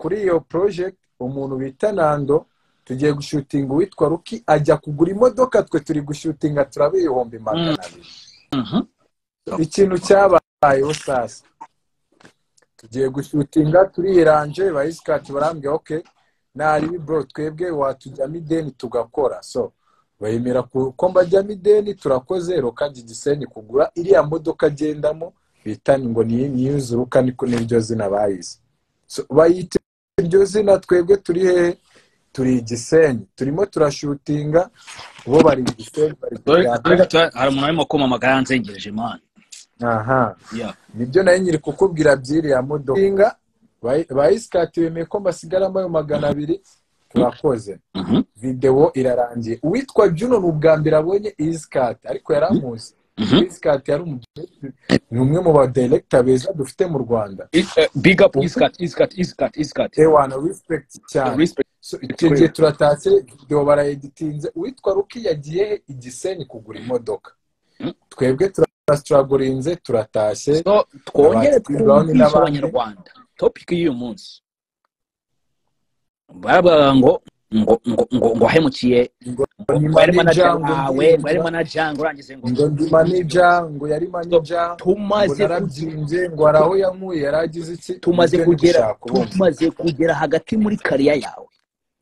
Kuri iyo project, umuntu bita Nando, tugiye gushootinga, uwitwa Ruki ajya kugura imodoka, twe turi gushootinga, turaba 200,000. Ikintu cyabayeho sasa, tugiye gushootinga, turiranje, ba Isikati barambwira: "OK, naribi bro, twebwe watujyamo ideni tugakora." So bemera ko mbajyamo ideni, turakoze. Rokajya Igisenyi kugura iriya modoka agendamo bita ngo ni niyuzuruka, niko niryo zina bayize. So bayita iryo zina. Twebwe turi hehe? Turi Igisenyi, turimo turashootinga, bo bari Igisenyi, bari Sorry, hari umuntu arimo kumpamagara yanzengereje, man. Aha. Yeah. Nibyo nayo nyiri kukubwira by'iriya modoka. Ba Isikati bemeye ko mbasigaramo ayo 200, turakoze. Videwo irarangiye. Uwitwa Juno ni ubwa mbere abonye Isikati, ariko yari amuzi. Isikati yari ni umwe mu ba director beza dufite mu Rwanda. Big up Iskat, Iskat, Iskat, Iskat. Ewana, respect cyane. Respect. So, icyo gihe turatashye, videwo barayeditinze. Uwitwa Ruki yagiye he? Igisenyi kugura imodoka. Twebwe turasitaragorinze, turatashye. So twongere Aba Titi Brown twumvishe n'abandi. abanyarwanda topic y'uyu munsi. Baravuga ngo wahemukiye ngo ngo ni ngo yari manager, manager ngo wawe, ngo yari manager, ngo urangize ngo ngo ndi manager, ngo yari manager, ngo tumaze narabyimbye, ngo hari aho yankuye, yari agize iki. Tumaze Nibyo ndi kugera gushaka ubumva. Tumaze kugera hagati muri career yawe.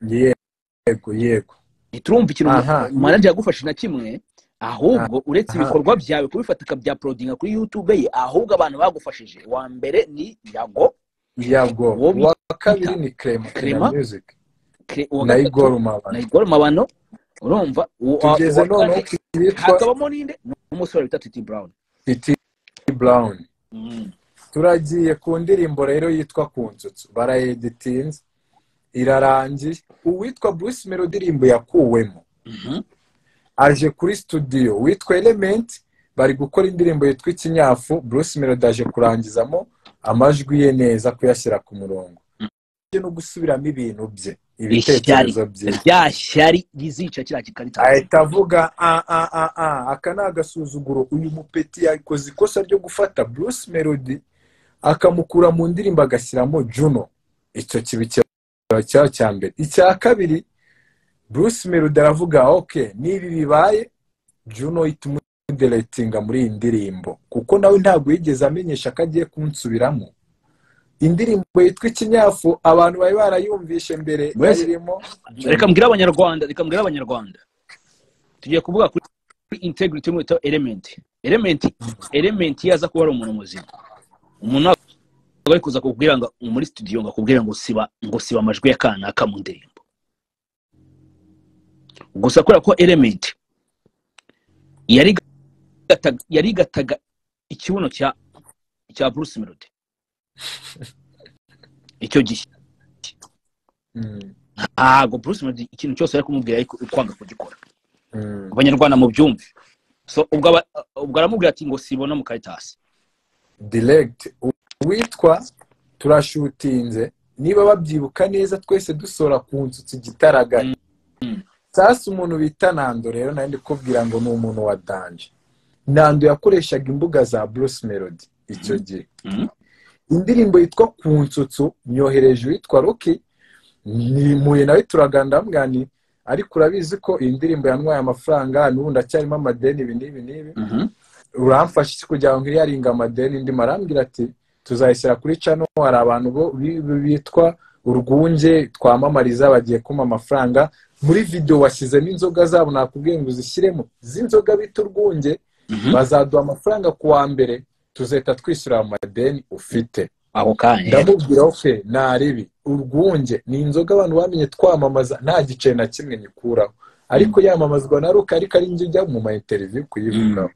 Yego. Ntiturumva ikintu manager yagufashe na kimwe, ahubwo uretse ibikorwa byawe kubifata akabyauploadinga kuri YouTube ye. Ahubwo abantu bagufashije, uwa mbere ni Yago. Yago. Uwo Uwa kabiri ni Clement na Clement. Music Uwa na gatatu Igor Mabano. Na Igor Mabano. Urumva Tugeze uwa noneho kane ku witwa hakabamo ninde? N'umusore bita Titi Brown. Titi Brown. Turagiye ku ndirimbo rero yitwa Ku Nsutsu, barayeditinze, irarangiye. Uwitwa Bruce Melody indirimbo yakuwemo. Aje kuri studio, witwa Element bari gukora indirimbo yitwa Ikinyafu. Bruce Melody aje kurangizamo amajwi ye neza, kuyashyira ku murongo no gusubiramo ibintu bye, ibitekerezo bye. Rya shyari rizica kiriya gikarita. Ahita avuga: "A a a a, aka ni agasuzuguro. Uyu mupeti yakoze ikosa ryo gufata Bruce Melody akamukura mu ndirimbo, agashyiramo Juno." Icyo kiba icyaha cya mbere. Icya kabiri, Bruce Melody aravuga: "OK, niba bibaye, Juno ihita umudeletinga muri iyi ndirimbo, kuko nawe ntabwo yigeze amenyesha ko agiye kunsubiramo." Indirimbo yitwa Ikinyafu abantu bari barayumvishe mbere irimo. Reka mbwire abanyarwanda, reka mbwire abanyarwanda, tugiye kuvuga kuri integrity y'umwita Element. Element, Element iyo aza kuba ari umuntu muzima, umuntu ntabwo ari kuza kukubwira ngo muri studio, ngo akubwire ngo siba, ngo siba amajwi ya kanaka mu ndirimbo. Gusa kubera ko Element yarigataga ikibuno cya Bruce Melody icyo gihe, ntabwo Bruce Melody ikintu cyose ari kumubwira ariko kwanga kugikora. Abanyarwanda mubyumve. So ubwo aramubwira ati ngo sibona mu karitasi. Direct uwitwa turashootinze, niba babyibuka neza, twese dusora Ku Nsutsu igitaraganya. Sasa umuntu bita Nando rero, nari ndi kubwira ngo ni umuntu wa danger. Nando yakoreshaga imbuga za Bruce Melody icyo gihe. Indirimbo yitwa Ku Nsutsu nyohereje uwitwa Rocky, nimuye nawe turaganira, ndamubwira nti: "Ariko urabizi ko iyi ndirimbo yantwaye amafaranga, n'ubu ndacyarimo amadeni, ibi n'ibi n'ibi, uramfasha iki kugira ngo nkiriyaringe amadeni ndimo?" Arambwira ati: "Tuzayishyira kuri channel, hari abantu bo bitwa Urwunge twamamariza bagiye kumpa amafaranga. Muri video washyizemo inzoga zabo, nakubwiye ngo uzishyiremo z'inzoga bita Urwunge, bazaduha amafaranga ku wa mbere, tuzahita twishyura amadeni ufite." Ako kanya. Ndamubwira: "OK, naribi." Urwunge ni inzoga abantu bamenye twamamaza, nta giceri na kimwe nyikuraho, ariko yamamazwa na Ruka, ariko ari njye ujya mu ma interview kuyivugaho.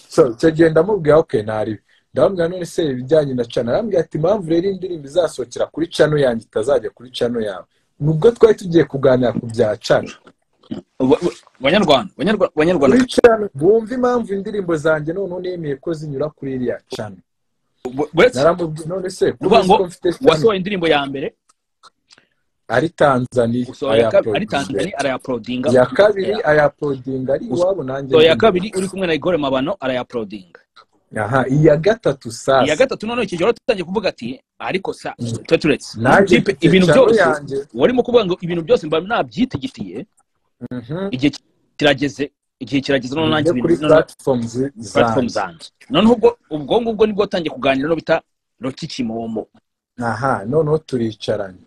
So icyo gihe ndamubwira: "OK, naribi." Ndamubwira: "None se ibijyanye na channel?" Arambwira ati: "Impamvu rero indirimbo izasohokera kuri channel yanjye, itazajya kuri channel yawe, nubwo twari tugiye kuganira ku bya channel." Banyarwanda, banyarwanda. Kuri channel, bumva impamvu indirimbo zanjye noneho nemeye ko zinyura kuri iriya channel. Uretse Naramubwiye: "None se Uvuga ngo ko mfite channel?" Wasohoye indirimbo ya mbere Ari Tanzania. Usohoye iya kabiri ari Tanzania, arayauploadinga. Iya kabiri ayauploadinga ari iwabo, nanjye Usohoye iya ndi. kabiri uri kumwe na Igor Mabano, arayauploadinga. Aha, iya gatatu sasa. Iya gatatu noneho icyo gihe waratangiye kuvuga ati Ariko sa turetse ibintu byose warimo kuvuga ngo ibintu byose mba nabyitigitiye. Igihe kirageze none nanjye kuri platform zanjye. None ubwo ngubwo nibwo watangiye kuganira no bita Rocky Kimomo. Aha, noneho turicaranye.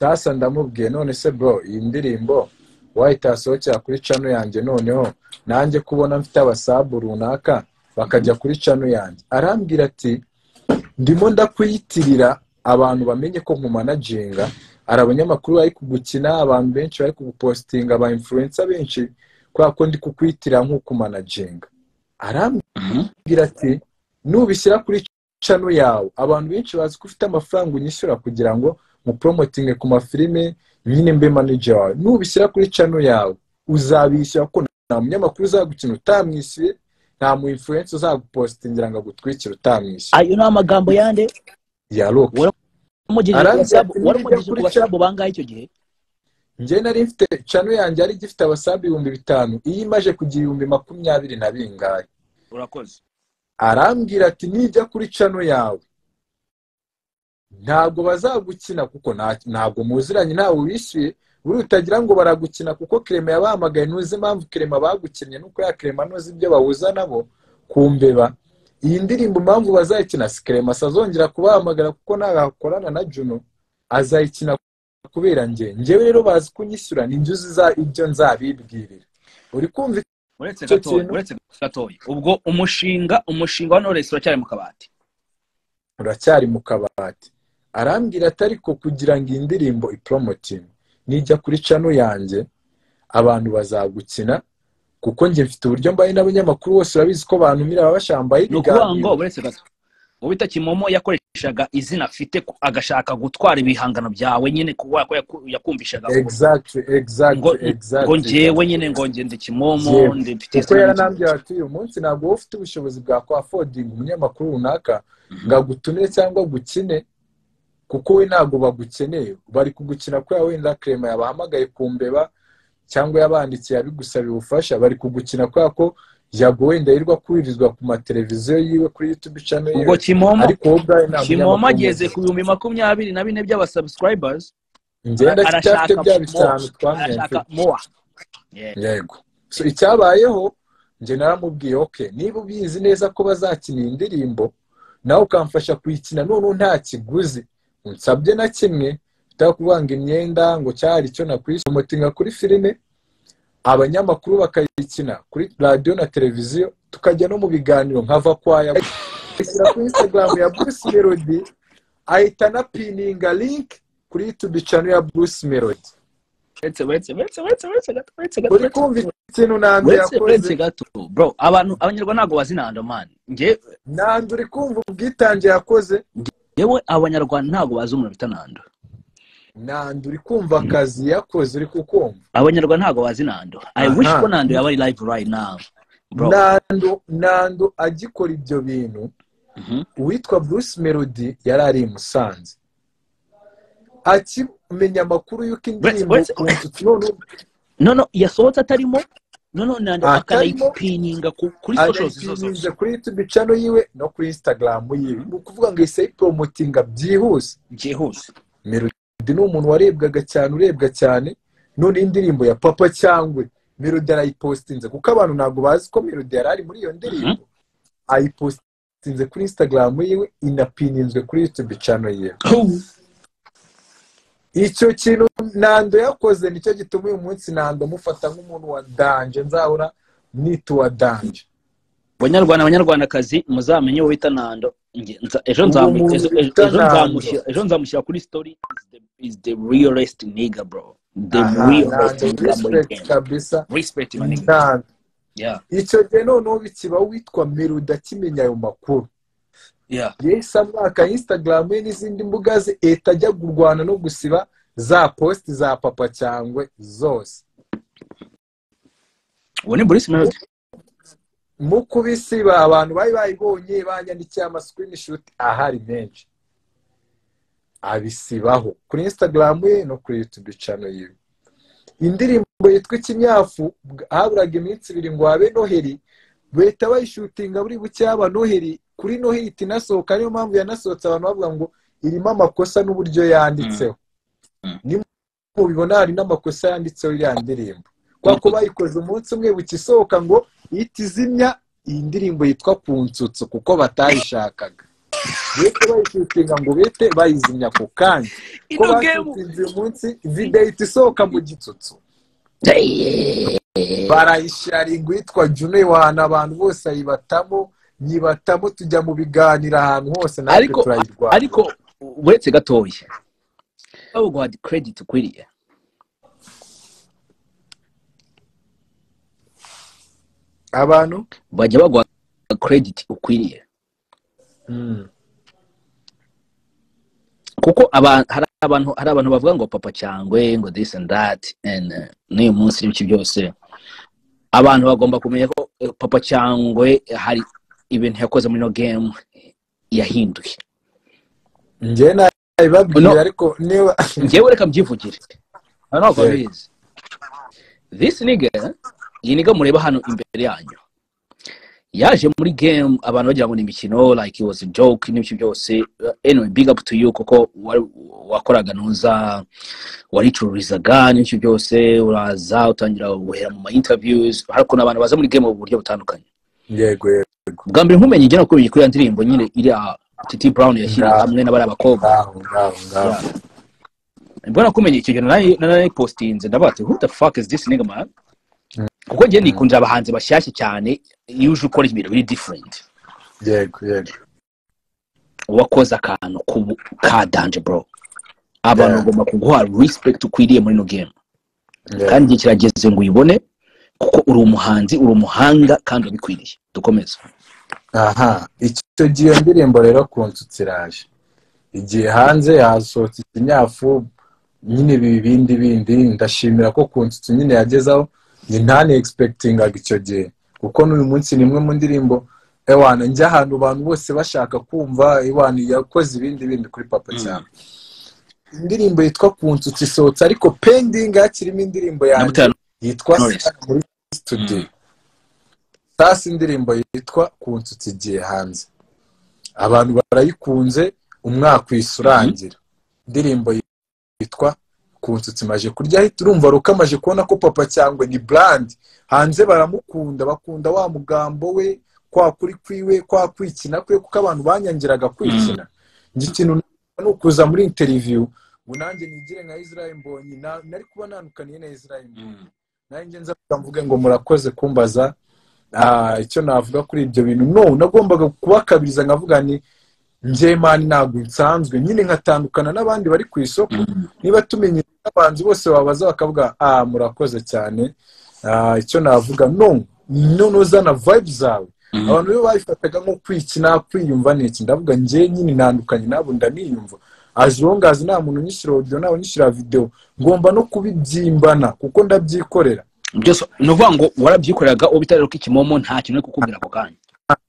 Sasa ndamubwiye none se bro, iyi ndirimbo wahita kuri channel yanjye, noneho nanjye kubona mfite abasabu runaka bakajya kuri channel yanjye. Arambwira ati ndimo ndakwiyitirira abantu bamenye ko nkumanaginga, ari abanyamakuru bari kugukina, abantu benshi bari kugupostinga, aba influencer benshi, kubera ko ndi kukwitira nk'ukumanaginga. Arambwira ati nubishyira kuri channel yawe abantu benshi bazi ko ufite amafaranga unyishyura kugira ngo mupromotinge ku mafilime, nyine mbe manager wawe. Nubishyira kuri channel yawe uzabishyura kuko nta munyamakuru uzagukina utamwishyuye, nta mu influencer uzagupostingira ngo agutwikire utamwishyuye. Ayo ni amagambo yande ya Rocky. Waramugejeje ku basabu bangahe icyo gihe? Njye nari mfite channel yanjye yari igifite abasabu 5000, iyi imaje kugira 20,000 na bingahe. Urakoze. Arambwira ati nijya kuri channel yawe ntabwo bazagukina kuko ntabwo muziranye, ntawe wishyuye. Buri utagira ngo baragukina kuko Clement yabahamagaye, ntuzi impamvu Clement bagukinnye, nuko ya Clement ntuzi ibyo bahuza nabo kumbeba. Iyi ndirimbo impamvu bazayikina si Clement azongera kubahamagara kuko nagakorana na Juno, azayikina kubera njye. Njyewe rero bazi kunyishyura, ni njye uzi ibyo nzabibwirira. Uri kumva? Uretse gatoya, ubwo umushinga wa Knowless uracyari mu kabati. Uracyari mu kabati. Arambwira ati ariko kugira ngo iyi ndirimbo ipromoting nijya kuri channel yanjye abantu bazagukina kuko njye mfite uburyo mbaye n'abanyamakuru bose urabizi ko bantumira babashambaye ibiganiro. Nukuvuga ngo uretse gato, ubita Kimomo yakoreshaga izina afite agashaka gutwara ibihangano byawe nyine kuko yakumvishaga. Exactly. Ngo njyewe nyine ngo ngende Kimomo ndifite kuko yaranambye ati uyu munsi ntabwo wowe ufite ubushobozi bwa kwa affording umunyamakuru runaka ngagutumire cyangwa gukine kuko we ntabwo bagukeneye, bari kugukina ko wenda Clement yabahamagaye kumbeba cyangwa yabandikiye abigusaba ubufasha, bari kugukina kubera ko Yago wenda yirirwa kwirizwa ku mateleviziyo yiwe kuri YouTube channel yiwe. Ubwo Kimomo, Kimomo ageze ku 24,000 by'aba subscribers, ngenda cyafite bya bitanu twamenye more. Yego. So icyabayeho nje naramubwiye okay, niba ubizi neza ko bazakina indirimbo nawe ukamfasha kuyikina none nta kiguzi unsabye na kimwe, bitakuvanga imyenda ngo cyari cyo nakwishyura kuri filime, abanyamakuru bakayikina kuri radio na televiziyo, tukajya no mu biganiro nkava kwaya ishyira kuri Instagram ya Bruce Melody, ahita na pininga link kuri YouTube channel ya Bruce Melody. Uretse gato. Uri kumva ikintu Nando yakoze? Uretse gato bro, abantu abanyarwanda ntabwo bazi Nando man. Nge Nando uri kumva ubwitange yakoze? Yewe abanyarwanda ntabwo bazi umuntu bita Nando. Nando uri kumva akazi yakoze, uri kukumva? Abanyarwanda ntabwo bazi Nando. I wish ko Nando yaba ari live right now bro. Nando agikora ibyo bintu, uwitwa Bruce Melody yari ari i Musanze akimenya amakuru y'uko indirimbo no yasohotse atarimo, no Nando akanayipininga kuri socials zose, kuri YouTube channel yiwe no kuri Instagram yiwe. Ni ukuvuga ngo ise promotinga byihuse. Melody ni umuntu warebwaga cyane, urebwa cyane. None indirimbo ya Papa Cyangwe Melody arayipostinze kuko abantu ntabwo bazi ko Melody yari ari muri iyo ndirimbo, ayipostinze kuri Instagram yiwe, inapininzwe kuri YouTube channel yiwe. Icyo kintu Nando yakoze nicyo gituma uyu munsi Nando mufata nk'umuntu wa danje, nzahora nita wa danje. Banyarwanda abanyarwandakazi muzamenye uwo bita Nando. Ejo nzamushyira kuri story. Is the realest nigga bro. The realest nigga kabisa. Respect my nigga. Yeah. Icyo gihe noneho bikiba witwa Melody akimenya ayo makuru. Yeah. Yahise amwaka Instagram ye n'izindi mbuga ze, etajya kurwana no gusiba za post za Papa Cyangwe zose. Uwo ni Bruce Melody. Mu kubisiba abantu bari bayibonye banyandikiye ama screenshot ahari menshi, abisibaho kuri Instagram ye no kuri YouTube channel yiwe. Indirimbo yitwa Ikinyafu haburaga iminsi ibiri ngo habe Noheli, bahita bayishutinga buri buke yaba Noheli. Kuri no hit inasohoka, niyo mpamvu yanasohotse abantu bavuga ngo irimo amakosa n'uburyo yanditseho. Mubibona hari n'amakosa yanditseho iriya ndirimbo, kubera ko bayikoze umunsi umwe bukisohoka ngo ihita izimya iyi ndirimbo yitwa Kunsutsu kuko batayishakaga. Bete bayishutinga ngo bete bayizimya ako kanya, ko bashutinze uyu munsi video ihita isohoka mu gitsutsu, barayisharinga. Uwitwa Juno Yohana abantu bose ayibatamo, nyibatamo, tujya mu biganiro ahantu hose natwe turayirwanya. Ariko uretse gatoya baguha credit ukwiriye. Abantu bajya baguha credit ukwiriye. Kuko hari abantu bavuga ngo Papa Cyangwe ngo this and that and n'uyu munsi n'ibiki byose. Abantu bagomba kumenya ko Papa Cyangwe hari ibintu yakoze muri no game yahinduye. Njye nabibabwira ariko niba njyewe reka mbyivugire. Ntabwo babizi. This nigga, iyi nigga mureba hano imbere yanyu, yaje muri game abantu bagira ngo ni imikino, like it was a joke n'ibiki byose. Anyway, big up to you kuko wakoraga ntuza, waricururizaga n'ibiki byose, uraza utangira guhera mu ma interviews. Hari ukuntu abantu baza muri game mu buryo butandukanye. Yego yego. Bwa mbere nkumenye igena ko kuri ya ndirimbo nyine iriya Titi Brown yashyiriye hamwe n'abari abakobwa. Mbona kumenye icyo gihe nari postinze ndavuga who the fuck is this nigga man? Kuko njye nikundira abahanzi bashyashya cyane, iyo uje ukora ibintu biri different. Yego yego. Wakoze akantu ka danger bro. Abantu bagomba kuguha respect ukwiriye muri no game. Kandi igihe kirageze ngo uyibone kuko uri umuhanzi, uri umuhanga kandi ubikwiriye. Dukomeze. Aha, icyo gihe ndirimbo rero Kunsutsu iraje. Igihe hanze yasohotse ikinyafu nyine ibindi bindi, ndashimira ko Kunsutsu nyine yagezaho. Ntane expectingaga icyo gihe, kuko n'uyu munsi nimwe mu ndirimbo ewana njya ahantu abantu bose bashaka kumva, ewana yakoze ibindi bindi kuri Papa Cyangwe. Indirimbo yitwa Kunsutsu isohotse ariko pending hakirimo indirimbo yanjye yitwa muri studio. Sasa indirimbo yitwa Kunsutsu igiye hanze, abantu barayikunze, umwaka urangira. Indirimbo yitwa Kunsutsu imaje kurya hita, urumva Rocky amaje kubona ko Papa Cyangwe ni brand hanze, baramukunda, bakunda wa mugambo we, kwa kuri kwiwe, kwa kwikina kwe, kuko abantu banyangiraga kwikina. Ngi ikintu nukuza muri interview ngo nanjye nigire nka Israel Mbonyi, nari kuba nandukaniye na Israel Mbonyi, nanjye nza mvuge ngo murakoze kumbaza icyo navuga kuri ibyo bintu. No, nagombaga kubakabiriza nkavuga ni njye mani ntabwo nsanzwe nyine, nkatandukana n'abandi bari ku isoko. Niba tumenye abanzi bose babaza bakavuga murakoze cyane, icyo navuga no none uzana vibes zawe. Abantu bo bayifataga nko kwikina, kwiyumva n'iki. Ndavuga njye nyine nandukanye nabo, ndaniyumva as long as nta muntu unyishyura audio, nta unyishyura video, ngomba no kubibyimbana kuko ndabyikorera byose. Ni ukuvuga ngo warabyikoreraga ubitari Rocky Kimomo nta kintu kukubwira ako kanya.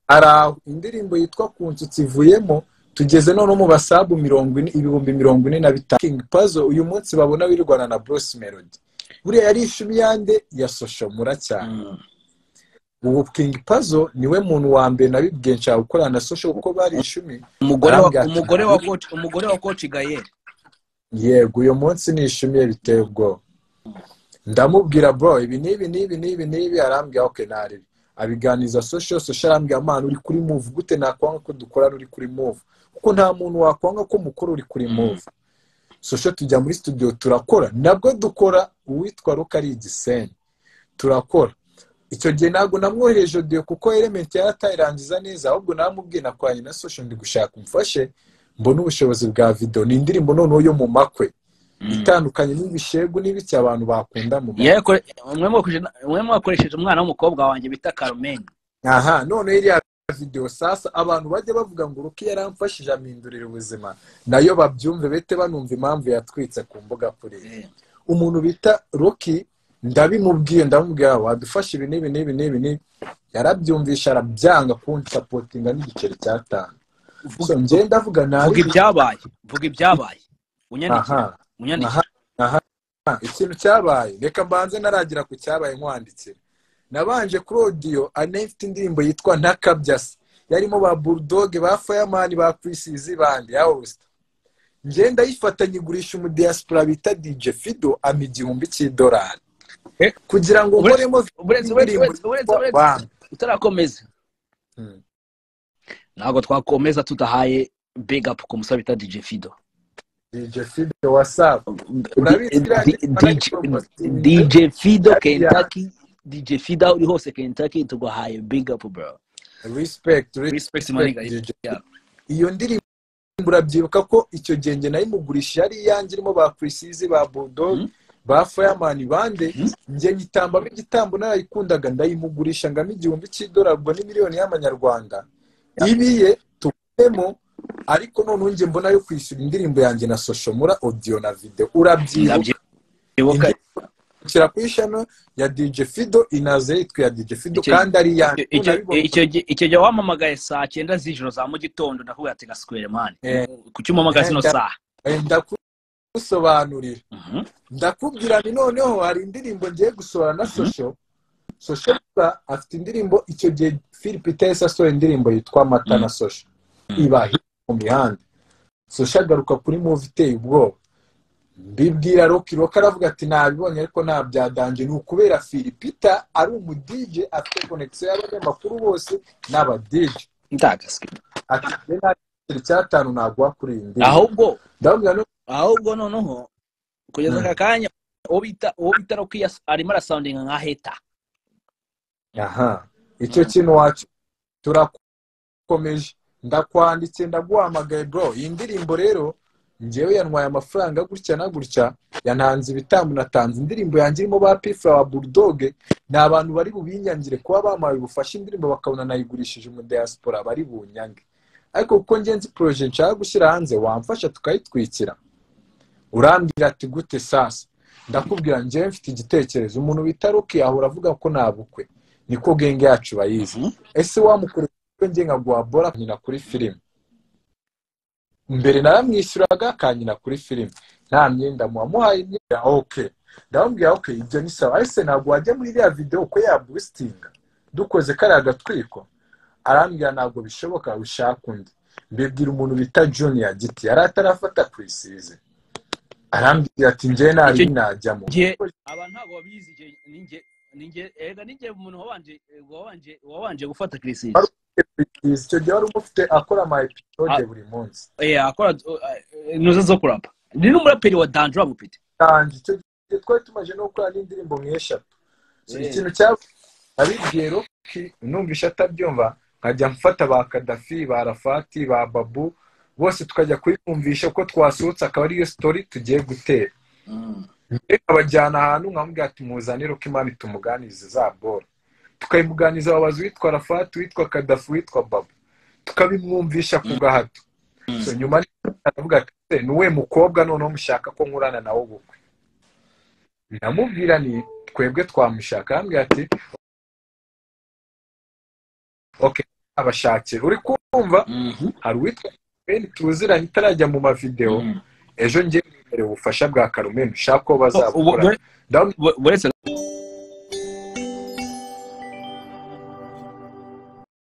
Araho indirimbo yitwa Kunsutsu ivuyemo, tugeze none mu basabu 40,045. King Puzzle uyu munsi babona wirwana na Bruce Melody, buriya yari ishumi yande ya Social Mura cyane. Ubu King Puzzle niwe muntu wa mbere nabibwiye nshaka gukorana na Social kuko bari ishumi. Umugore wa coach Gael. Yego, uyu munsi ni ishumi ye biteye ubwoba. Ndamubwira bro ibi nibi nibi nibi nibi, arambwira okay nari abiganiza Social. Social arambwira man uri kuri move gute, nakwanga ko dukorana uri kuri move, kuko nta muntu wakwanga ko mukuru uri kuri move. Social tujya muri studio turakora, nabwo dukora uwitwa Rocky ari Igisenyi turakora. Icyo gihe ntabwo namwohereje audio kuko Element yaratayirangiza neza, ahubwo namubwiye nakwanye na Social ndi gushaka umfashe mbone ubushobozi bwa video. Ni indirimbo noneho yo mu makwe itandukanye n'ibishegu n'ibiki abantu bakunda mu makwe. Umwe mwakoresheje umwana w'umukobwa wanjye bita Carmen. Aha, none iriya video sasa abantu bajya bavuga ngo Rocky yaramfashije amindurira ubuzima, nayo babyumve bete banumva impamvu yatwitse ku mbuga kuri. Umuntu bita Rocky ndabimubwiye, ndamubwira wadufasha ibi n'ibi n'ibi n'ibi n'ibi, yarabyumvisha arabyanga kunsapotinga n'igiceri cyatanu. So njye ndavuga nabi, vuga ibyabaye unyandikira. Ikintu cyabaye reka mbanze naragira ku cyabaye nkwandikira. Nabanje kuri audio anafite indirimbo yitwa Ntakabyase, Yarimo ba Bulldog, ba Fireman, ba Chris bandi ya All-Star. Njye ndayifata nyigurisha umu diaspora bita DJ Fido, ama $1000 kugira ngo nkoremo. Uretse utarakomeza, ntabwo twakomeza tudahaye big up ku musore bita DJ Fido. DJ Fido, what's up? DJ Fido Kentucky, DJ Fido uri hose Kentucky, tuguhaye big up, bro. Respect, respect, my nigga. Iyo ndirimbo urabyibuka ko icyo gihe njye nayimugurisha, yari iyanjye irimo ba Chris, ba Bulldog, ba Fireman bande. Njye nyitambamo igitambo, narayikundaga, ndayimugurisha ngamo $1000, ubwo ni miliyoni y'amanyarwanda ibiye tubemo. Ariko noneho njye mbona yo kwishyura indirimbo yanjye na Social Mula, audio na video. Urabyibuka shyira kuri channel ya DJ Fido, inaze yitwa ya DJ Fido kandi ari yanjye. Icyo gihe wampamagaye saa 9 z'ijoro za mu gitondo, ndakubwira ati gaswere man, kuki umpamagaye zino saha? Ndakusobanurira, ndakubwira ni noneho hari indirimbo ngiye gusohora na Social. Social afite indirimbo icyo gihe Philip Tesa asohora indirimbo yitwa Mata na Social, iba mu mihanda. Social agaruka kuri movie iteye ubwoba. Mbibwira Rocky, Rocky aravuga ati nabibonye ariko nta byadanje. Ni ukubera Philipita ari umu DJ, afite connection y'abanyamakuru bose n'aba DJ. Ndagaswe ati nta cyatanu naguha kuri iyi ndirimbo. Ahubwo noneho kugeza aka kanya uwo bita Rocky arimo arasoundinga nka hater. Aha, icyo kintu wacu turakomeje. Ndakwanditse, ndaguhamagaye bro, iyi ndirimbo rero njyewe yantwaye amafaranga gutya na gutya, yantanze ibitambo, natanze indirimbo yanjye irimo ba Pifra wa Bulldog, ni abantu bari bubinyangire kuba bamaye ubufasha indirimbo bakabona nayigurishije mu diaspora, bari bunyange. Ariko kuko njye nzi projet nshaka gushyira hanze, wamfasha tukayitwikira. Urambwira ati gute sasa? Ndakubwira njyewe mfite igitekerezo. Umuntu bita Rocky ahora avuga ko nta bukwe, niko genge yacu bayizi. Ese wamukorera njye nkaguha bora nyina kuri filime? Mbere naramwishyuraga akanyina kuri filime, nta myenda muwamuhaye imyenda. Okay, ndamubwira okay, ibyo ni sawa. Ese ntabwo wajya muri iriya video ko ya boostinga dukoze kariya gatwiko? Arambwira ntabwo bishoboka, ushaka undi. Mbibwira umuntu bita Junior Giti, yari atarafata Chris. Arambwira ati njye nari najyamo. Aba ntabwo babizi, ninjye umuntu wabanje gufata Chris. Icyo gihe wari umufite akora ama episode buri munsi. Akora nuza zo kurapa. Ni n'umuraperi wa Dandra mupite. Kandi icyo gihe twari tumaje no gukora n'indirimbo nk'eshatu. So ikintu cya abibwiye Rocky numvisha atabyumva, nkajya mfata ba Kadafi, ba Rafati, ba Babu bose tukajya kubimwumvisha ko twasohotse, akaba ariyo story tugiye gutera. Abajyana ahantu nkamubwira ati muzane Rocky man tumuganize za ball. Tukayimuganiza ababazi witwa Rafati, witwa Kadafi, witwa Babu, tukabimwumvisha ku gahato. So nyuma aravuga ati nuwe mukobwa noneho mushaka ko nkurana nawe ubukwe? Ndamubwira ni twebwe twamushaka. Arambwira ati okay, abashakira. Uri kumva hari uwitwa Ben tuziranye itarajya mu mavideo, ejo ngiye mwemerera ubufasha bwa Carmen, ushaka ko bazabukora. Uretse